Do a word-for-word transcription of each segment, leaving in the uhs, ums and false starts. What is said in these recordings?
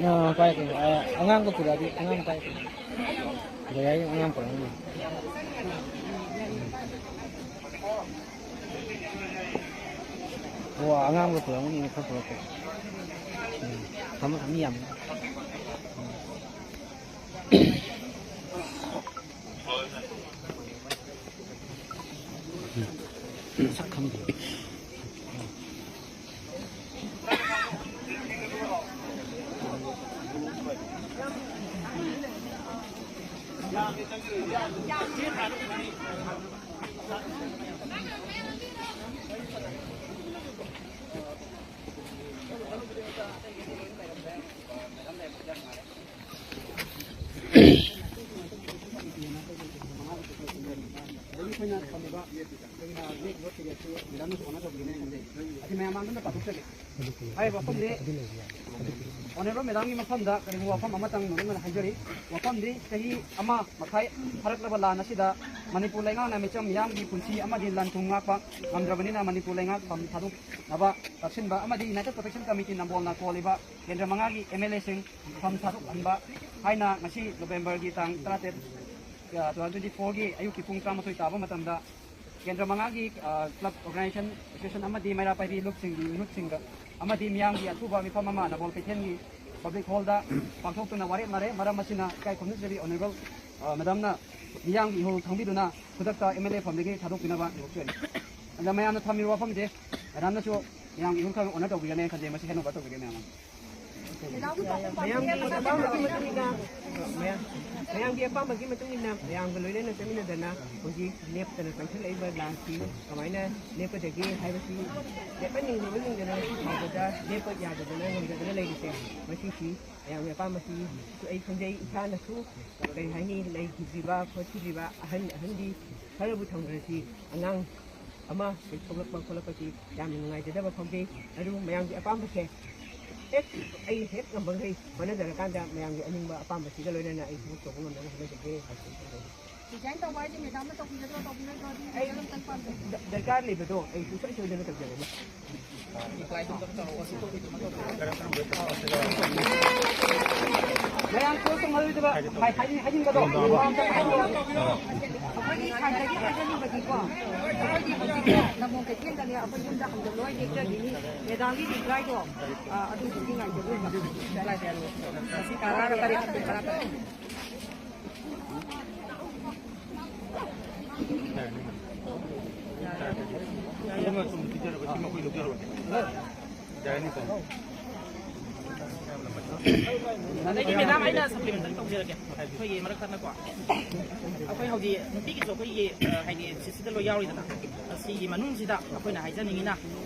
ꯑꯥ, ꯄꯥꯏꯔꯛꯀꯦ꯫ ꯑꯥ, ꯑꯉꯥꯡꯒ ꯄꯨꯔꯛꯑꯗꯤ, ꯑꯉꯥꯡ ꯄꯥꯏꯔꯛꯀꯦ꯫ ꯌꯥꯏ, ꯑꯉꯥꯡ ꯄꯨꯔꯛꯑꯅꯤ꯫ ꯑꯣ, ꯑꯉꯥꯡꯒ ꯄꯨꯔꯛꯑꯝꯒꯅꯤ, ꯈꯔ ꯄꯨꯔꯛꯀꯦ꯫ ꯎꯝ, ꯊꯝꯃꯣ, ꯊꯝꯃꯣ, ꯃꯤ ꯌꯥꯝꯃꯦ꯫ ꯎꯝ꯫ ꯃꯁꯛ ꯈꯪꯗꯦ꯫ ꯑꯗꯒꯤ ꯑꯩꯈꯣꯏꯅ ꯊꯝꯃꯤꯕ ꯑꯩꯈꯣꯏꯒꯤ ꯍꯧꯖꯤꯛ ꯌꯣꯠ ꯄꯦꯀꯦꯠꯁꯤ ꯃꯦꯗꯥꯝꯅꯁꯨ ꯑꯣꯅꯔ ꯇꯧꯕꯤꯒꯅꯤ ꯈꯟꯖꯩ꯫ ꯑꯁꯤ ꯃꯌꯥꯝ ꯃꯥꯡꯗ ꯄꯥꯊꯣꯛꯆꯒꯦ꯫ ꯍꯥꯏꯔꯤꯕ ꯋꯥꯐꯝꯗꯤ ꯑꯣꯅꯔꯦꯕꯜ ꯃꯦꯗꯥꯝꯒꯤ ꯃꯐꯝꯗ ꯀꯔꯤꯒꯨꯝꯕ ꯋꯥꯐꯝ ꯑꯃꯇꯪ ꯅꯣꯛꯅꯤꯡꯅ ꯍꯥꯏꯖꯔꯤ꯫ ꯋꯥꯐꯝꯗꯤ ꯆꯍꯤ ꯑꯃ ꯃꯈꯥꯏ ꯐꯥꯔꯛꯂꯕ ꯂꯥꯟ ꯑꯁꯤꯗ ꯃꯅꯤꯄꯨꯔ ꯂꯩꯉꯥꯛꯅ ꯃꯤꯆꯝ ꯃꯤꯌꯥꯝꯒꯤ ꯄꯨꯟꯁꯤ ꯑꯃꯗꯤ ꯂꯟ ꯊꯨꯝ ꯉꯥꯛꯄ ꯉꯝꯗ꯭ꯔꯕꯅꯤꯅ ꯃꯅꯤꯄꯨꯔ ꯂꯩꯉꯥꯛ ꯐꯝ ꯊꯥꯗꯣꯛꯅꯕ ꯇꯛꯁꯤꯟꯕ ꯑꯃꯗꯤ United Protection Committee ꯅꯝꯕꯣꯜꯅ ꯀꯣꯜꯂꯤꯕ ꯀꯦꯟꯗ꯭ꯔ ꯃꯉꯥꯒꯤ ꯑꯦꯝ ꯑꯦꯜ ꯑꯦꯁꯤꯡ ꯐꯝ ꯊꯥꯗꯣꯛꯍꯟꯕ ꯍꯥꯏꯅ ꯉꯁꯤ ꯅꯣꯕꯦꯝꯕꯔꯒꯤ ꯇꯥꯡ ꯇꯔꯥꯇꯔꯦꯠ, ꯇꯨ ꯊꯥꯎꯖꯟ ꯇ꯭ꯋꯦꯟꯇꯤ ꯐꯣꯔꯒꯤ ꯑꯌꯨꯛꯀꯤ ꯄꯨꯡ ꯇꯔꯥꯃꯥꯊꯣꯏ ꯇꯥꯕ ꯃꯇꯝꯗ ꯀꯦꯟꯗ꯭ꯔ ꯃꯉꯥꯒꯤ, ꯑ, ꯀ꯭ꯂꯕ ꯑꯣꯔꯒꯅꯥꯏꯖꯦꯁꯟ ꯑꯦꯁꯣꯁꯤꯌꯦꯁꯟ ꯑꯃꯗꯤ ꯃꯩꯔꯥ ꯄꯥꯏꯕꯤ ꯂꯨꯞꯁꯤꯡꯒꯤ ꯃꯤꯍꯨꯠꯁꯤꯡꯒ ꯑꯃꯗꯤ ꯃꯤꯌꯥꯝꯒꯤ ꯑꯊꯨꯕ ꯃꯤꯐꯝ ꯑꯃ ꯅꯝꯕꯣꯜ ꯀꯩꯊꯦꯜꯒꯤ ꯄꯕ꯭ꯂꯤꯛ ꯍꯣꯜꯗ ꯄꯥꯡꯊꯣꯛꯇꯨꯅ ꯋꯥꯔꯦꯞꯅꯔꯦ꯫ ꯃꯔꯝ ꯑꯁꯤꯅ ꯏꯀꯥꯏ ꯈꯨꯝꯅꯖꯔꯤ ꯑꯣꯅꯔꯦꯕꯜ, ꯑ, ꯃꯦꯗꯥꯝꯅ ꯃꯤꯌꯥꯝꯒꯤ ꯏꯍꯨꯜ ꯈꯪꯕꯤꯗꯨꯅ ꯈꯨꯗꯛꯇ ꯑꯦꯝ ꯑꯦꯜ ꯑꯦ ꯐꯝꯗꯒꯤ ꯊꯥꯗꯣꯛꯄꯤꯅꯕ ꯅꯤꯡꯊꯧꯖꯔꯤ꯫ ꯑꯗ ꯃꯌꯥꯝꯅ ꯊꯝꯃꯤꯕ ꯋꯥꯐꯝꯁꯦ ꯃꯦꯗꯥꯝꯅꯁꯨ ꯃꯌꯥꯝꯒꯤ ꯏꯍꯨꯜ ꯈꯔ ꯑꯣꯅꯔ ꯇꯧꯕꯤꯒꯅꯤ ꯈꯟꯖꯩ꯫ ꯃꯁꯤ ꯍꯦꯟ ꯑꯣꯚꯔ ꯇꯧꯕꯤꯒꯦ ꯃꯌꯥꯝ ꯑꯃ꯫ ꯃꯌꯥꯝꯒꯤ ꯑꯄꯥꯝꯕꯒꯤ ꯃꯇꯨꯡ ꯏꯟꯅ, ꯃꯌꯥꯝ, ꯃꯌꯥꯝꯒꯤ ꯑꯄꯥꯝꯕꯒꯤ ꯃꯇꯨꯡ ꯏꯟꯅ ꯃꯌꯥꯝꯒ ꯂꯣꯏꯅꯅ ꯆꯠꯃꯤꯟꯅꯗꯅ ꯍꯧꯖꯤꯛ ꯂꯦꯞꯇꯅ ꯆꯪꯁꯤꯜꯂꯛꯏꯕ ꯂꯥꯟꯁꯤ ꯀꯃꯥꯏꯅ ꯂꯦꯞꯀꯗꯒꯦ ꯍꯥꯏꯕꯁꯤ ꯂꯦꯞꯍꯟꯅꯤꯡꯗꯕꯁꯤꯡꯗꯅ ꯉꯁꯤ ꯐꯥꯎꯕꯗ ꯂꯦꯞꯄ ꯌꯥꯗꯗꯅ ꯉꯝꯗꯗꯅ ꯂꯩꯔꯤꯁꯦ, ꯃꯁꯤꯁꯤ ꯃꯌꯥꯝꯒꯤ ꯑꯄꯥꯝꯕꯁꯤꯁꯨ ꯑꯩ ꯈꯪꯖꯩ꯫ ꯏꯁꯥꯅꯁꯨ ꯀꯔꯤ ꯍꯥꯏꯅꯤ, ꯂꯩꯈꯤꯗ꯭ꯔꯤꯕ ꯈꯣꯠꯈꯤꯗ꯭ꯔꯤꯕ ꯑꯍꯟ ꯑꯍꯟꯗꯤ ꯈꯔꯕꯨ ꯊꯝꯈ꯭ꯔꯁꯤ, ꯑꯉꯥꯡ ꯑꯃ ꯍꯦꯛ ꯊꯣꯛꯂꯛꯄ ꯈꯣꯠꯂꯛꯄꯁꯤ ꯌꯥꯝꯅ ꯅꯨꯡꯉꯥꯏꯖꯗꯕ ꯐꯥꯎꯖꯩ꯫ ꯑꯗꯨꯕꯨ ꯃꯌꯥꯝꯒꯤ ꯑꯄꯥꯝꯕꯁꯦ ꯍꯦꯛ, ꯑꯩ ꯍꯦꯛ ꯉꯝꯕꯈꯩ ꯍꯣꯠꯅꯖꯔꯀꯥꯟꯗ ꯃꯌꯥꯝꯒꯤ ꯑꯅꯤꯡꯕ ꯑꯄꯥꯝꯕꯁꯤꯒ ꯂꯣꯏꯅꯅ ꯑꯩ ꯊꯕꯛ ꯇꯧꯕ ꯉꯝꯅꯕ ꯍꯣꯠꯅꯖꯒꯦ ꯍꯥꯏꯕꯁꯤ ꯊꯝꯖꯒꯦ꯫ Resign ꯇꯧꯕ ꯍꯥꯏꯁꯦ ꯃꯦꯗꯥꯝꯅ ꯇꯧꯕꯤꯒꯗ꯭ꯔꯣ, ꯇꯧꯕꯤꯔꯣꯏꯗ꯭ꯔꯣ? ꯑꯗꯨꯗꯤ ꯑꯩ ꯑꯗꯨꯝꯇꯪ ꯄꯥꯝꯖꯩ꯫ ꯗꯔꯀꯥꯔ ꯂꯩꯕꯗꯣ ꯑꯩ ꯁꯨꯡꯁꯣꯏ ꯁꯣꯏꯗꯅ ꯇꯧꯖꯒꯅꯤ꯫ ꯃꯌꯥꯝ ꯀ꯭ꯂꯣꯖ ꯇꯧꯅꯔꯣꯏꯗꯕ ꯍꯥꯏ-, ꯍꯥꯏꯅꯤꯡ-, ꯍꯥꯏꯅꯤꯡꯕꯗꯣ꯫ ꯑꯩꯈꯣꯏꯒꯤ ꯁꯥꯏꯗꯒꯤ ꯍꯥꯏꯖꯅꯤꯡꯕꯗꯤꯀꯣ, ꯑꯩꯈꯣꯏꯒꯤ ꯍꯧꯖꯤꯛꯁꯦ ꯅꯝꯕꯣꯜ ꯀꯩꯊꯦꯜꯗꯅꯦ ꯑꯩꯈꯣꯏ ꯌꯨꯝꯗ ꯍꯟꯖꯜꯂꯣꯏ ꯂꯦꯛꯆꯈꯤꯅꯤ꯫ ꯃꯦꯗꯥꯝꯒꯤ ꯔꯤꯄ꯭ꯂꯥꯏꯗꯣ, ꯑ, ꯑꯗꯨꯗꯨꯒꯤ ꯉꯥꯏꯖꯔꯣꯏꯕ꯫ ꯃꯁꯤ ꯇꯔꯥꯒ ꯇꯔꯦꯠ, ꯇꯔꯥ ꯇꯔꯦꯠ꯫ ꯑꯗꯩꯗꯤ ꯃꯦꯗꯥꯝ, ꯑꯩꯅ ꯁꯄ꯭ꯂꯤꯃꯦꯟꯇꯔꯤ ꯇꯧꯖꯔꯒꯦ꯫ ꯑꯩꯈꯣꯏꯒꯤ ꯃꯔꯛ ꯊꯠꯅꯀꯣ, ꯑꯩꯈꯣꯏ ꯍꯧꯖꯤꯛ ꯅꯨꯄꯤꯒꯤꯁꯨ ꯑꯩꯈꯣꯏꯒꯤ, ꯑ, ꯍꯥꯏꯗꯤ ꯁꯤꯁꯤꯗ ꯂꯣꯏ ꯌꯥꯎꯔꯤꯗꯅ꯫ ꯑꯁꯤꯒꯤ ꯃꯅꯨꯡꯁꯤꯗ ꯑꯩꯈꯣꯏꯅ ꯍꯥꯏꯖꯅꯤꯡꯉꯤꯅ,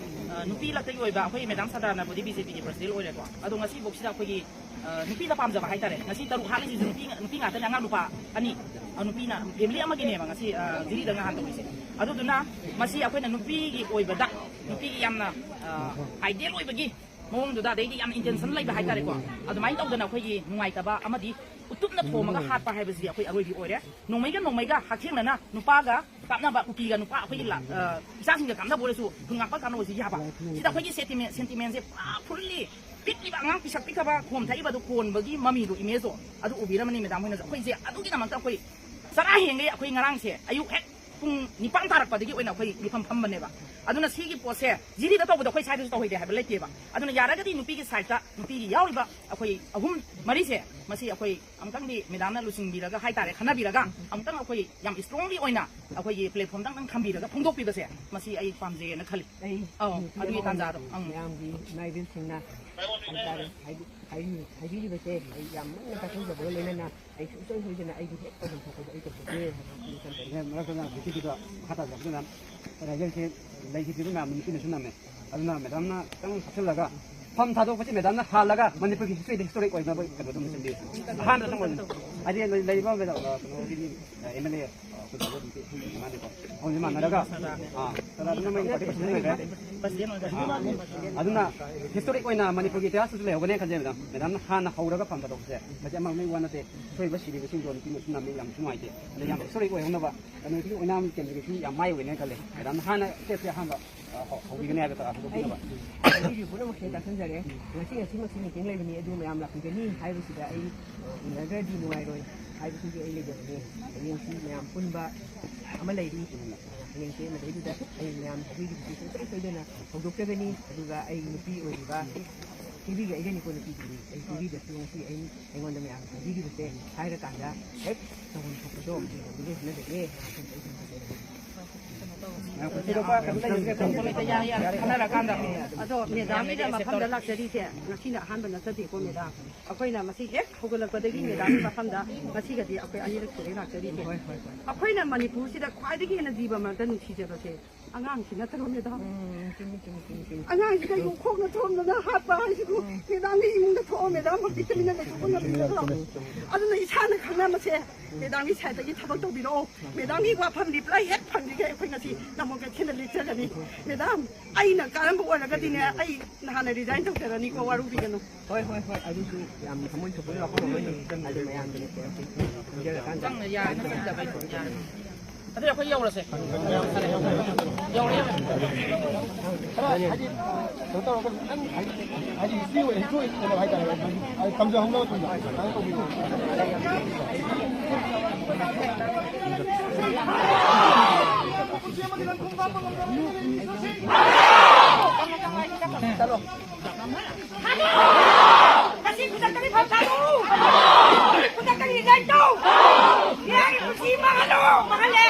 ꯑ, ꯅꯨꯄꯤ ꯂꯛꯇꯒꯤ ꯑꯣꯏꯕ ꯑꯩꯈꯣꯏ ꯃꯦꯗꯥꯝ ꯁꯗꯥꯅꯕꯨꯗꯤ ꯕꯤ ꯖꯦ ꯄꯤꯒꯤ ꯄ꯭ꯔꯁꯤꯗꯦꯟ ꯑꯣꯏꯔꯦꯀꯣ꯫ ꯑꯗꯣ ꯉꯁꯤꯐꯥꯎꯁꯤꯗ ꯑꯩꯈꯣꯏꯒꯤ ꯑ, ꯅꯨꯄꯤꯗ ꯄꯥꯝꯖꯕ ꯍꯥꯏꯇꯥꯔꯦ꯫ ꯉꯁꯤ ꯇꯔꯨꯛ ꯍꯥꯠꯂꯤꯁꯤꯁꯨ ꯅꯨꯄꯤ ꯉ-, ꯅꯨꯄꯤ ꯉꯥꯛꯇꯅꯦ, ꯑꯉꯥꯡ ꯅꯨꯄꯥ ꯑꯅꯤ꯫ ꯑ, ꯅꯨꯄꯤꯅ, ꯐꯦꯃꯤꯂꯤ ꯑꯃꯒꯤꯅꯦꯕ ꯉꯁꯤ, ꯑ, ꯖꯤꯔꯤꯗ ꯉꯍꯥꯟ ꯇꯧꯔꯤꯁꯦ꯫ ꯑꯗꯨꯗꯨꯅ ꯃꯁꯤ ꯑꯩꯈꯣꯏꯅ ꯅꯨꯄꯤꯒꯤ ꯑꯣꯏꯕꯗ, ꯅꯨꯄꯤꯒꯤ ꯌꯥꯝꯅ, ꯑ, ꯑꯥꯏꯗꯤꯌꯦꯜ ꯑꯣꯏꯕꯒꯤ ꯃꯑꯣꯡꯗꯨꯗ, ꯑꯗꯩꯗꯤ ꯌꯥꯝꯅ ꯏꯟꯇꯦꯟꯁꯟ ꯂꯩꯕ ꯍꯥꯏꯇꯥꯔꯦꯀꯣ꯫ ꯑꯗꯨꯃꯥꯏꯅ ꯇꯧꯗꯅ ꯑꯩꯈꯣꯏꯒꯤ ꯅꯨꯡꯉꯥꯏꯇꯕ ꯑꯃꯗꯤ ꯎꯇꯨꯞꯅ ꯊꯣꯝꯃꯒ ꯍꯥꯠꯄ ꯍꯥꯏꯕꯁꯤꯗꯤ ꯑꯩꯈꯣꯏ ꯑꯔꯣꯏꯕꯤ ꯑꯣꯏꯔꯦ꯫ ꯅꯣꯡꯃꯩꯒ ꯅꯣꯡꯃꯩꯒ ꯍꯛꯊꯦꯡꯅꯅ ꯅꯨꯄꯥꯒ ꯀꯥꯞꯅꯕ, ꯀꯨꯀꯤꯒ ꯅꯨꯄꯥ ꯑꯩꯈꯣꯏꯒꯤ ꯂꯥ-, ꯑ, ꯏꯆꯥꯁꯤꯡꯒ ꯀꯥꯞꯅꯕ ꯑꯣꯏꯔꯁꯨ ꯍꯨꯟ ꯉꯥꯛꯄ ꯀꯥꯞꯅꯕꯁꯨ ꯌꯥꯕ꯫ ꯁꯤꯗ ꯑꯩꯈꯣꯏꯒꯤ ꯁꯦꯟꯇꯤꯃꯦꯟ-, ꯁꯦꯟꯇꯤꯃꯦꯟꯁꯦ ꯄꯨꯔꯥ ꯐꯨꯜꯂꯤ ꯄꯤꯛꯂꯤꯕ ꯑꯉꯥꯡ ꯄꯤꯁꯛ ꯄꯤꯛꯈ꯭ꯔꯕ ꯈꯣꯝ ꯊꯛꯏꯕꯗꯨ ꯀꯣꯟꯕꯒꯤ ꯃꯃꯤꯗꯣ, ꯏꯃꯦꯖꯇꯣ ꯑꯗꯨ ꯎꯕꯤꯔꯝꯃꯅꯤ ꯃꯦꯗꯥꯝ ꯍꯣꯏꯅꯁꯨ꯫ ꯑꯩꯈꯣꯏꯁꯦ ꯑꯗꯨꯒꯤꯗꯃꯛꯇ ꯑꯩꯈꯣꯏ ꯆꯔꯥ ꯍꯦꯟꯒꯩ ꯑꯩꯈꯣꯏ ꯉꯔꯥꯡꯁꯦ ꯑꯌꯨꯛ ꯍꯦꯛ ꯄꯨꯡ ꯅꯤꯄꯥꯟ ꯇꯥꯔꯛꯄꯗꯒꯤ ꯑꯣꯏꯅ ꯑꯩꯈꯣꯏ ꯃꯤꯐꯝ ꯐꯝꯕꯅꯦꯕ꯫ ꯑꯗꯨꯅ ꯁꯤꯒꯤ ꯄꯣꯠꯁꯦ ꯖꯤꯔꯤꯗ ꯇꯧꯕꯗꯣ ꯑꯩꯈꯣꯏ ꯁ꯭ꯋꯥꯏꯗꯁꯨ ꯇꯧꯍꯩꯗꯦ ꯍꯥꯏꯕ ꯂꯩꯇꯦꯕ꯫ ꯑꯗꯨꯅ ꯌꯥꯔꯒꯗꯤ ꯅꯨꯄꯤꯒꯤ ꯁꯥꯏꯠꯇ ꯅꯨꯄꯤꯒꯤ ꯌꯥꯎꯔꯤꯕ ꯑꯩꯈꯣꯏ ꯑꯍꯨꯝ ꯃꯔꯤꯁꯦ, ꯃꯁꯤ ꯑꯩꯈꯣꯏ ꯑꯃꯨꯛꯇꯪꯗꯤ ꯃꯦꯗꯥꯝꯅ ꯂꯨꯆꯤꯡꯕꯤꯔꯒ ꯍꯥꯏꯇꯥꯔꯦ, ꯈꯟꯅꯕꯤꯔꯒ ꯑꯃꯨꯛꯇꯪ ꯑꯩꯈꯣꯏ ꯌꯥꯝ ꯏꯁꯇ꯭ꯔꯣꯡꯂꯤ ꯑꯣꯏꯅ ꯑꯩꯈꯣꯏꯒꯤ ꯄ꯭ꯂꯦꯠꯐꯣꯝꯗꯪ ꯊꯝꯕꯤꯔꯒ ꯐꯣꯡꯗꯣꯛꯄꯤꯕꯁꯦ, ꯃꯁꯤ ꯑꯩ ꯄꯥꯝꯖꯩꯌꯦꯅ ꯈꯜꯂꯤ꯫ ꯑꯩ ꯑꯧ, ꯑꯗꯨꯒꯤ ꯇꯥꯟꯖꯥꯗꯣ꯫ ꯑꯪ꯫ ꯃꯌꯥꯝꯒꯤ ꯏꯃꯥ ꯏꯕꯦꯜꯁꯤꯡꯅ ꯍꯥꯏꯇꯥꯔꯦ, ꯍꯥꯏꯕꯤ-, ꯍꯥꯏꯕꯤ-, ꯍꯥꯏꯕꯤꯔꯤꯕꯁꯦ ꯑꯩ ꯌꯥꯝ ꯃꯨꯟꯅ ꯇꯥꯁꯤꯟꯖꯕꯒ ꯂꯣꯏꯅꯅ ꯑꯩ ꯁꯨꯡꯁꯣꯏ ꯁꯣꯏꯗꯅ ꯑꯩꯒꯤ ꯍꯦꯛ ꯇꯧꯐꯝ ꯊꯣꯛꯄꯗꯣ ꯑꯩ ꯇꯧꯖꯒꯦ ꯍꯥꯏꯕ ꯋꯥꯐꯝꯗꯣ ꯊꯝꯖꯒꯦ꯫ ꯃꯦꯝ, ꯃꯔꯛꯇ ꯃꯦꯝ ꯚꯤꯇꯤꯒꯤꯗꯣ ꯃꯈꯥ ꯇꯥꯖꯔꯛꯄꯗ ꯃꯦꯝ, ꯀꯩꯅꯣ ꯍꯥꯏꯖꯔꯤꯁꯦ, ꯂꯩꯈꯤꯗ꯭ꯔꯤꯕ ꯃꯌꯥꯝꯗꯣ ꯅꯨꯄꯤꯅꯁꯨ ꯅꯝꯃꯦ꯫ ꯑꯗꯨꯅ ꯃꯦꯗꯥꯝꯅ ꯈꯤꯇꯪ ꯍꯥꯞꯆꯤꯜꯂꯒ, ꯐꯝ ꯊꯥꯗꯣꯛꯄꯁꯤ ꯃꯦꯗꯥꯝꯅ ꯍꯥꯜꯂꯒ ꯃꯅꯤꯄꯨꯔꯒꯤ ꯍꯤꯁꯇ꯭ꯔꯤꯗ ꯍꯤꯁꯇꯣꯔꯤꯛ ꯑꯣꯏꯅꯕ ꯀꯩꯅꯣꯗꯣ ꯑꯃ ꯁꯦꯝꯕꯤꯌꯨ꯫ ꯑꯍꯥꯟꯕꯗ ꯆꯪꯕꯗ ꯍꯥꯏꯗꯤ ꯂꯩ-, ꯂꯩꯔꯤꯕ ꯃꯦꯗꯥꯝ, ꯑ, ꯀꯩꯅꯣꯒꯤꯗꯤ, ꯑ, ꯑꯦꯝ ꯑꯦꯜ ꯑꯦ, ꯑ, ꯃꯥꯅꯤꯀꯣ꯫ ꯃꯐꯝꯁꯤ ꯃꯥꯟꯅꯔꯒ, ꯑꯥ, ꯆꯠꯅꯕ ꯃꯩ ꯄꯥꯔꯇꯤ ꯄꯥꯔꯇꯤ ꯂꯩꯈ꯭ꯔꯦ꯫ ꯑꯥ, ꯑꯗꯨꯅ ꯍꯤꯁꯇꯣꯔꯤꯛ ꯑꯣꯏꯅ ꯃꯅꯤꯄꯨꯔꯒꯤ ꯏꯇꯤꯍꯥꯁꯇꯁꯨ ꯂꯩꯍꯧꯒꯅꯤ ꯈꯟꯖꯩ, ꯃꯦꯗꯥꯝ꯫ ꯃꯦꯗꯥꯝꯅ ꯍꯥꯟꯅ ꯍꯧꯔꯒ ꯐꯝꯕꯗꯣ ꯁꯦ, ꯃꯁꯤ ꯑꯃ ꯃꯩ ꯋꯥ ꯅꯠꯇꯦ꯫ ꯁꯣꯏꯕ ꯁꯤꯔꯤꯕꯁꯤꯡꯗꯣ ꯅꯨꯄꯤ ꯃꯆꯤꯟ ꯅꯝꯃꯤ, ꯌꯥꯝ ꯅꯨꯡꯉꯥꯏꯇꯦ꯫ ꯑꯗ ꯌꯥꯝ ꯍꯤꯁꯇꯣꯔꯤꯛ ꯑꯣꯏꯍꯧꯅꯕ ꯀꯩꯅꯣꯒꯤ ꯑꯣꯏꯅꯥꯝ ꯀꯦꯟꯗ꯭ꯔꯒꯤꯁꯨ ꯌꯥꯝ ꯃꯥꯏ ꯑꯣꯏꯅꯦ ꯈꯜꯂꯦ꯫ ꯃꯦꯗꯥꯝꯅ ꯍꯥꯟꯅ ꯁ꯭ꯇꯦꯞꯁꯦ ꯑꯍꯥꯟꯕ, ꯑ, ꯍꯧ-, ꯍꯧꯕꯤꯒꯅꯤ ꯍꯥꯏꯕ ꯇ-, ꯍꯧꯗꯣꯛꯄꯤꯅꯕ꯫ ꯑꯩ ꯑꯩꯒꯤ ꯄꯨꯝꯅꯃꯛꯁꯦ ꯇꯥꯁꯟꯖꯔꯦ꯫ ꯉꯁꯤ, ꯉꯁꯤꯃꯛꯁꯦ ꯃꯤꯇꯤꯡ ꯂꯩꯕꯅꯤ, ꯑꯗꯨ ꯃꯌꯥꯝ ꯂꯥꯛꯄꯤꯒꯅꯤ ꯍꯥꯏꯕꯁꯤꯗ ꯑꯩ ꯎꯅꯗ꯭ꯔꯗꯤ ꯅꯨꯡꯉꯥꯏꯔꯣꯏ ꯍꯥꯏꯕꯁꯤꯒꯤ ꯑꯩ ꯂꯩꯖꯕꯅꯤ꯫ ꯍꯌꯦꯡꯁꯤ ꯃꯌꯥꯝ ꯄꯨꯟꯕ ꯑꯃ ꯂꯩꯔꯤ꯫ ꯍꯌꯦꯡꯁꯦ ꯃꯗꯩꯗꯨꯗ ꯑꯩ ꯃꯌꯥꯝ ꯑꯩꯈꯣꯏꯒꯤ ꯁꯨꯡꯁꯣꯏ ꯁꯣꯏꯗꯅ ꯍꯧꯗꯣꯛꯆꯒꯅꯤ꯫ ꯑꯗꯨꯒ ꯑꯩ ꯅꯨꯄꯤ ꯑꯣꯏꯔꯤꯕ ꯀꯦꯕꯤꯒ ꯑꯩꯒꯅꯤꯀꯣ ꯅꯨꯄꯤꯗꯨꯗꯤ꯫ ꯑꯩ ꯀꯦꯕꯤꯗꯁꯨ ꯉꯁꯤ ꯑꯩ ꯑꯩꯉꯣꯟꯗ ꯃꯌꯥꯝꯅ ꯈꯪꯕꯤꯈꯤꯕꯁꯦ ꯍꯥꯏꯔꯀꯥꯟꯗ ꯍꯦꯛ ꯇꯧꯐꯝ ꯊꯣꯛꯄꯗꯣ ꯑꯗꯨꯗꯒꯤ ꯍꯣꯠꯅꯖꯒꯦ꯫ ꯉꯥꯏꯈꯣ, ꯊꯣꯏꯗꯣꯛꯄ ꯀꯩꯅꯣ ꯂꯩꯔꯤꯁꯦ ꯈꯪꯗꯦ꯫ ꯌꯥꯔꯦ, ꯌꯥꯔꯦ, ꯈꯟꯅꯔꯀꯥꯟꯗ꯫ ꯑꯗꯣ ꯃꯦꯗꯥꯝꯒꯤꯗ ꯃꯐꯝꯗ ꯂꯥꯛꯆꯔꯤꯁꯦ ꯉꯁꯤꯅ ꯑꯍꯥꯟꯕ ꯅꯠꯆꯗꯦꯀꯣ, ꯃꯦꯗꯥꯝ꯫ ꯑꯩꯈꯣꯏꯅ ꯃꯁꯤ ꯍꯦꯛ ꯍꯧꯒꯠꯂꯛꯄꯗꯒꯤ ꯃꯦꯗꯥꯝꯒꯤ ꯃꯐꯝꯗ ꯉꯁꯤꯒꯗꯤ ꯑꯩꯈꯣꯏ ꯑꯅꯤꯔꯛ ꯁꯨꯔꯦ ꯂꯥꯛꯆꯔꯤꯁꯦ꯫ ꯍꯣꯏ, ꯍꯣꯏ, ꯍꯣꯏ꯫ ꯑꯩꯈꯣꯏꯅ ꯃꯅꯤꯄꯨꯔꯁꯤꯗ ꯈ꯭ꯋꯥꯏꯗꯒꯤ ꯍꯦꯟꯅ ꯖꯤꯕ ꯃꯔꯛꯇ ꯅꯨꯡꯁꯤꯖꯕꯁꯦ ꯑꯉꯥꯡꯁꯤ ꯅꯠꯇ꯭ꯔꯣ, ꯃꯦꯗꯥꯝ? ꯎꯝ, ꯆꯨꯝꯃꯤ, ꯆꯨꯝꯃꯤ, ꯆꯨꯝꯃꯤ, ꯆꯨꯝꯃꯤ꯫ ꯑꯉꯥꯡꯁꯤꯗ ꯌꯣꯡꯈꯣꯛꯅ ꯊꯣꯝꯗꯅ ꯍꯥꯠꯄ ꯍꯥꯏꯁꯤꯕꯨ, ꯎꯝ꯫ ꯃꯦꯗꯥꯝꯒꯤ ꯏꯃꯨꯡꯗ ꯊꯣꯛꯑꯣ, ꯃꯦꯗꯥꯝ, ꯍꯧꯖꯤꯛꯇ ꯃꯤꯅ ꯂꯩꯊꯣꯛꯄ ꯉꯝꯕꯤꯒꯗ꯭ꯔꯣ? ꯑꯗꯨꯅ ꯏꯁꯥꯅ ꯈꯪꯅ ꯃꯁꯦ ꯃꯦꯗꯥꯝꯒꯤ ꯁꯥꯏꯠꯇꯒꯤ ꯊꯕꯛ ꯇꯧꯕꯤꯔꯛꯑꯣ꯫ ꯃꯦꯗꯥꯝꯒꯤ ꯋꯥꯐꯝ ꯔꯤꯄ꯭ꯂꯥꯏ ꯍꯦꯛ ꯐꯪꯈꯤꯒꯦ ꯑꯩꯈꯣꯏ ꯉꯁꯤ ꯅꯃꯣ ꯀꯩꯊꯦꯜꯗ ꯂꯦꯛꯆꯒꯅꯤ꯫ ꯃꯦꯗꯥꯝ, ꯑꯩꯅ ꯀꯔꯝꯕ ꯑꯣꯏꯔꯒꯗꯤꯅꯦ, ꯑꯩ ꯅꯍꯥꯟꯅ ꯔꯤꯖꯥꯏꯟ ꯇꯧꯖꯔꯅꯤꯀꯣ, ꯋꯥꯔꯧꯕꯤꯒꯅꯨ꯫ ꯍꯣꯏ, ꯍꯣꯏ, ꯍꯣꯏ, ꯑꯗꯨꯁꯨ ꯌꯥꯝ ꯊꯃꯣꯏ ꯊꯣꯛꯄ ꯋꯥꯐꯝ ꯑꯃꯅꯤ꯫ ꯑꯗꯨ ꯃꯌꯥꯝꯗꯅꯦ ꯈꯟꯖꯔꯀꯥꯟꯗ ꯆꯪꯅ ꯌꯥꯔꯦ, ꯆꯪꯗꯕ ꯌꯥꯔꯦ꯫ ꯑꯗꯨꯗꯤ ꯑꯩꯈꯣꯏ ꯌꯧꯔꯁꯦ꯫ ꯌꯧꯔꯦ, ꯌꯧꯔꯦ꯫ ꯈꯔ ꯍꯥꯏꯗꯤ ꯀꯩꯅꯣ ꯇꯧꯔꯒ ꯈꯤꯇꯪ ꯍꯥꯏꯗꯤ, ꯍꯥꯏꯗꯤ ꯍꯤꯁꯇ꯭ꯔꯤ ꯑꯣꯏꯅ ꯍꯤꯁꯇ꯭ꯔꯤ ꯑꯣꯏꯅ ꯍꯥꯏ ꯇꯥꯔꯦ꯫ ꯍꯥꯏꯗꯤ ꯇꯝꯖꯍꯧꯅꯕ ꯊꯨꯅ ꯁꯨꯃꯥꯏꯅ ꯇꯧꯕꯤꯌꯨ꯫ ꯆꯠꯂꯣ꯫ ꯉꯁꯤ ꯈꯨꯗꯛꯇꯒꯤ ꯐꯝ ꯊꯥꯗꯣꯛꯎ! ꯈꯨꯗꯛꯇꯒꯤ ꯔꯤꯖꯥꯏꯟ ꯇꯧ! ꯃꯤꯌꯥꯝꯒꯤ ꯄꯨꯟꯁꯤ ꯃꯥꯡꯍꯜꯂꯨ! ꯃꯥꯡꯍꯜꯂꯦ!